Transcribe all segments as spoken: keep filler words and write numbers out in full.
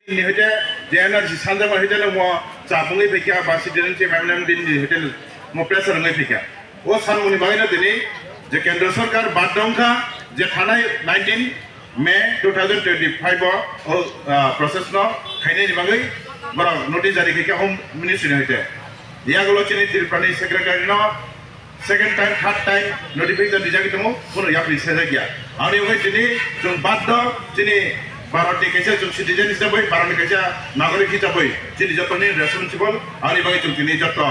Ni hoite je N R C sanjak bai hoite no mo chapungwi phaikha ba citizenship amendment bill ni hoite mo pressure wngwi phaikha. O sanmungni bagwi no tini je Kendra Sarkar baddho wngkha je thanai nineteen May two thousand twenty-five o, o, ah, process no khainani bagwi borok notice jari khaikha Home Ministry ni hoite. Yagulo chini Tripura ni secretary no second time, third time notification rijagwi tongo, phano yapri sejak ya. Ani wngwi tini chwng baddho, chini Bharat ni kaisa chwng citizen hisabwi, Bharat ni kaisa nagorik hisabwi, chini jotoni responsible, ani bagwi chwng tini joto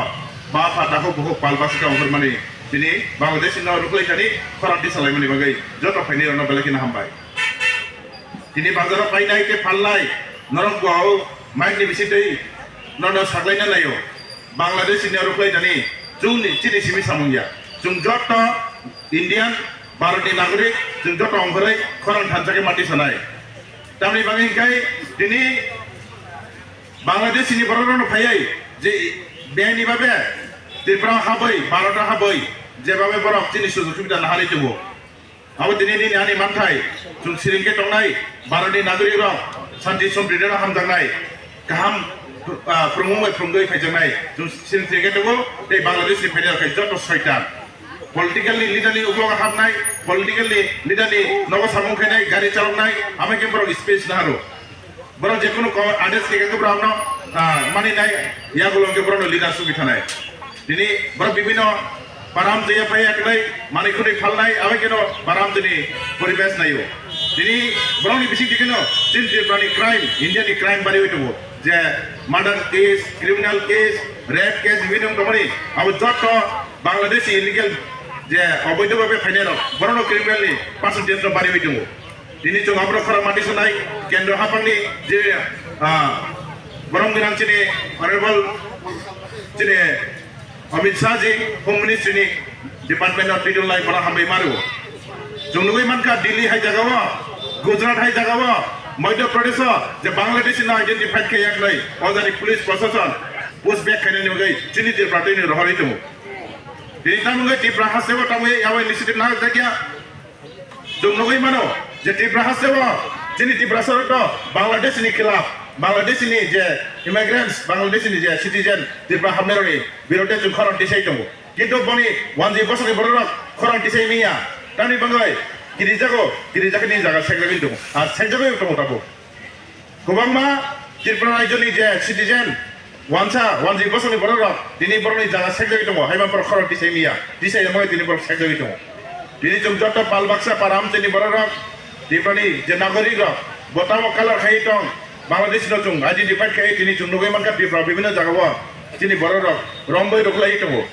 ma pha takhuk bukhuk pal bwswk khe ongkhormani, tini Bangladesh no rwkhlai thani khorang tisalaimani bagwi joto phainai rokno belai kheno hambai. Tini bazaro painai tei phalnai norok bo o mic ni bisingtwi nono saklaina naio. Bangladesh ni rwkhlai thani chwngni chini simi samung ya. Chwng joto Indian, Bharat ni nagorik, chwng joto ongkhorwi khorang thansa khe mati sanai. Tamni bagwi hwnkhe tini Bangladesh ni borok rokno phaiwi je bini babe Tripura habwi, Bharat habwi, je babe borok chini sujog subida naharwi tongo. Abo tini nini ani manthai, chwng siring khe tongnai, Bharat ni nagorik rok, santi sompriti no hamjaknai, kaham, ah, phwrwngmung bai phwrwngwi phaijaknai, chwng siring siring khe tongo, tei Bangladesh ni phainai rok khe joto soitan. Political ni leader ni uklogo hapnai, political ni leader ni nogo samung khainai, gari chaloknai, amai khe borok space naharo. Borok je kunu ko-, ades khe khe borok no, ah, mani nai, yagulo khe borok no leader sugi thanai. Tini borok bibino param je ya phai ya khlai, mani khunui phalnai, abai khe no param tini poribesh naio. Tini borok ni bising tini no, chini Tripura ni crime, India ni crime bari oi tongo. Je murder case, criminal case, rape case, bibino tongmani, abo joto Bangladesh illegal je oboidho bhabe phainai rok, borok no criminal ni percentage no bari oi tongo. Tini chwng aborok khorang mati sanai, kendro haphangni je, ah, borok gwnang chini honorable chini Amit Shah ji, Home Ministry ni department of detail lai borok hambai maru. Chwng nugui mankha Delhi hai jagao, Gujarat hai jagao, Madhya Pradesh o je Bangladeshi no identify khe yak nai, o jani police proshashan push back khainani bagwi chini Tripura tini rohorwi tongo. Tini tamo wngwi Tripura hasteo tamo yawi initiative nang jakya. Chwng nugui mano je Tripura hasteo chini Tiprasa rok Bangladesh ni khilaf, Bangladesh ni je immigrants, Bangladesh ni je citizen Tripura hamnai rokni birodhe chwng khorang tisai tongo. Kintu boni wanjwi bosongni borok rok khorang tisai miya. Tamni bagwi kirijago, kirijakni jaga sekjagwi tongo. Ar sekjagwi tongo tabuk. Kwbangma Tripura rajyoni je citizen, wansa, wanjwi bosongni borok rok, tini borokni jaga sekjagwi tongo, haima borok khorang tisai miya, tisai rwmani tini borok sekjagwi tongo. Tini chwng joto pal baksa para amchaini borok rok, Tripurani je nagorik rok, bo tamo color khai tong, Bangladesh no chwng identify khai tini chwng nugwi mankha Tripura bibhinno jagao, chini borok rok rombai rwkhlai tongo.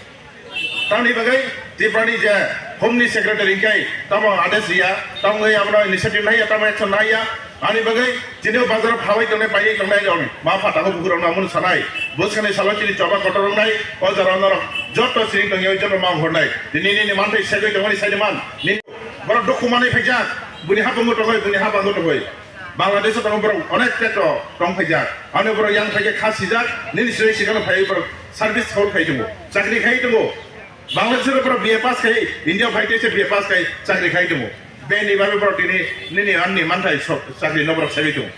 Tamni bagwi Tripurani je Home ni Secretary hwnkhe tamo ades riya, tamo wngwi abono initiative naiya, tamo action naiya. Ani bagwi chini o bazar o phawai tongnai, painai tongnai rok ma pha takhuk bukhuk rokno amoni sanai. Bwskangni salo chini choba kotor wngnai, o jora o norok joto siring tongya, joto ma hwnai. Tini nini manthai segwi tongmani saini man. Nini borok dukhu manwi phaijak, buni habango tongoi, buni habango tongoi. Bangladesh o tongo borok onek petro tong phaijak. Ano borok yang phaikhe kha sijak, nini siri sikano phaiwi borok service hol khai tongo, chakri khai tongo. Bangladesh o borok B A pass khai, India phai tei se B A pass khai chakri khai tongo. Beni bagwi borok tini nini anni manthai sok chakri no borok segwi tongo.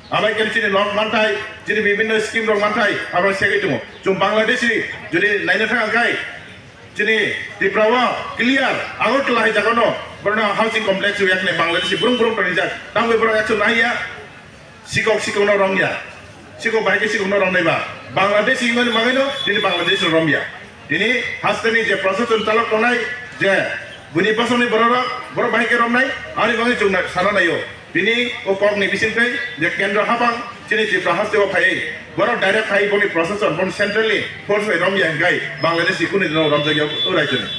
Abai khe chini nok manthai, chini bibhinno scheme rok manthai, abo segwi tongo. Chwng Bangladeshi jodi naina thang khai, chini Tripura o clear, Agartala hai jaga no, borno housing complex rwya khne Bangladeshi brum brum tonijak. Tamo borok action naiya, sikok sikok no romya. Sikok bahai khe sikok no romnai ba. Bangladeshi wngmani bagwi no, tini Bangladesh no romya. Tini hasteni je procession chalok tongnai, je buni bosongni borok rok, borok bahai khe romnai, ani bagwi chwng na-, sana naio. Tini o kokni bisingtwi je kendro habang chini Tripura hasteo phaiwi borok direct phaiwi boni procession, boni central ni force bai romya hwnkhe Bangladesh ni kunu dino romjakya o raijoni.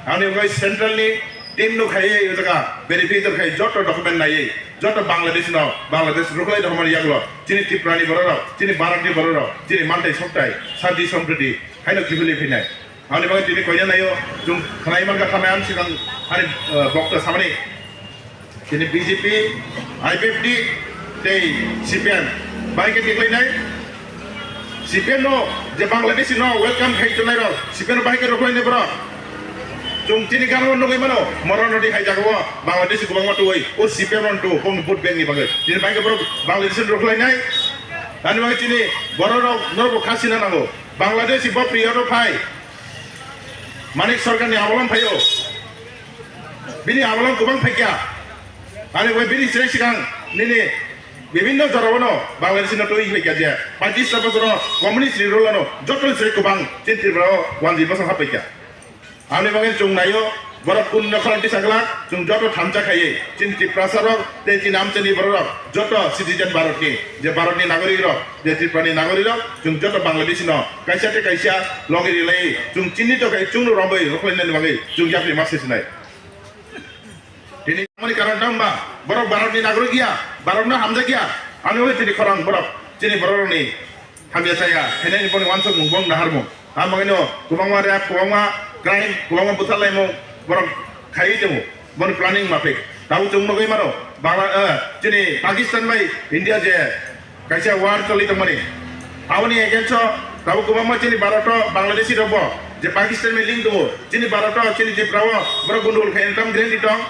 Ani wngwi central ni team no khaiwi o jaga verification khai joto document naiwi joto Bangladesh no Bangladesh rwkhlai rwmani yagulo chini Tripura ni borok rok, chini Bharat ni borok rok, chini mantai soktai, santi sompriti haino kiphilwi phinai. Ani bagwi tini koina naio, chwng khnai mankha thanai ang sikang ani, eh, bokta samani. Tini B J P, I P F T tei C P M bai khe tiklainai. C P M no je Bangladeshi no welcome khai tongnai rok, C P M no bai khe rwkhlainai borok. Chwng tini gana o nugwi mano, Morano di hai jaga o Bangladeshi kwbangma twi, o C P M no twi, bongni vote bank ni bagwi. Tini bai khe borok Bangladeshi rwkhlainai. Tani bagwi chini bororok norbo kha sina nango. Bangladeshi bo priyo rok phai. Manik Sarkar ni abolong phaio. Bini abolong kubang phaikya. Ani bai bini srek sikang nini bibinno jorao no Bangladeshi no twi phaikya je. Panchisno bosoro communist ni rule ano joto srek kubang chini Tripura o wanjwi bosong haphaikya. Aboni bagwi chwng naio, borok kunno khorang tisa glak, chwng joto thansa khaiwi, chini Tiprasa rok tei chini amchaini borok rok, joto citizen Bharat ni, je Bharat ni nagorik rok, je Tripura ni nagorik rok, chwng joto Bangladeshi no kaisa tei kaisa logi rilaiwi, chwng chinito khai chwngno romwi rwkhlainani bagwi chwng yapri ma se sinai. Tini tamoni karon tang ba, borok Bharat ni nagorik ya, Bharat no hamjak ya, ani oi tini khorang borok, chini borok rok ni hamya chaya, khainai ni boni wansuk mung bong nahar mung. Ang bagwi no kwbangma rap, kwbangma crime, kwbangma bwtharlaimung borok khaiwi tongo, boni planning mapik. Tabuk chwng nugwi mano, Bangla, eh, chini Pakistan bai India je kaisa war choli tongmani. Aboni against o tabuk kwbangma chini Bharat o Bangladeshi rok bo je Pakistan bai link tongo, chini Bharat o chini Tripura o borok gundugul khaina tam gren di tong.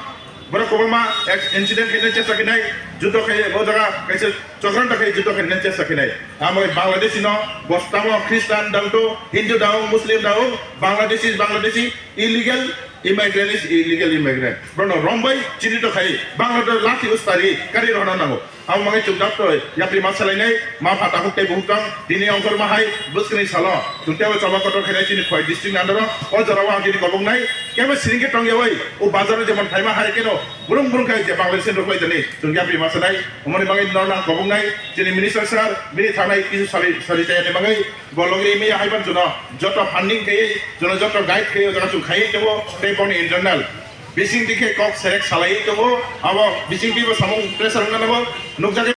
Borok kwbangma ex-, incident khaina chesta khainai, judo khai o jaga kaisa chokranto khai judo khaina chesta khainai. Amo Bangladeshi no bostamo Christian dangto, Hindu dang, Muslim dang, Bangladeshi is Bangladeshi, illegal immigrant is illegal immigrant. Borok no rombai chini to khai Bangladesh lathi ustari kari rohna nango. Amo mangai chwng dap toi yapri ma salainai, ma pha takhuk tei buhuk tang, tini ongkhor ma hai bwskangni salo chwng teibo choba kotor khainai chini Khowai district ni under o, o jora o ang tini kobok nai, kebo siring khe tong yawi, o bazar o jemon phaima hai keno burung burung khai je Bangladesh ni rok lai jani chwng yapri ma salai, omoni bagwi norok ang kobok nai, chini minister sir, bini thanai kisu sari, sari tayani bagwi, bo logi imi hai ban chwng no joto funding khaiwi, chwng no joto guide khaiwi, o jaga chwng khaiwi tongo, tei boni internal. Bising dikhe kok serek salai tongo, abo bising bibo samung pressure wngna nango, nukjagwi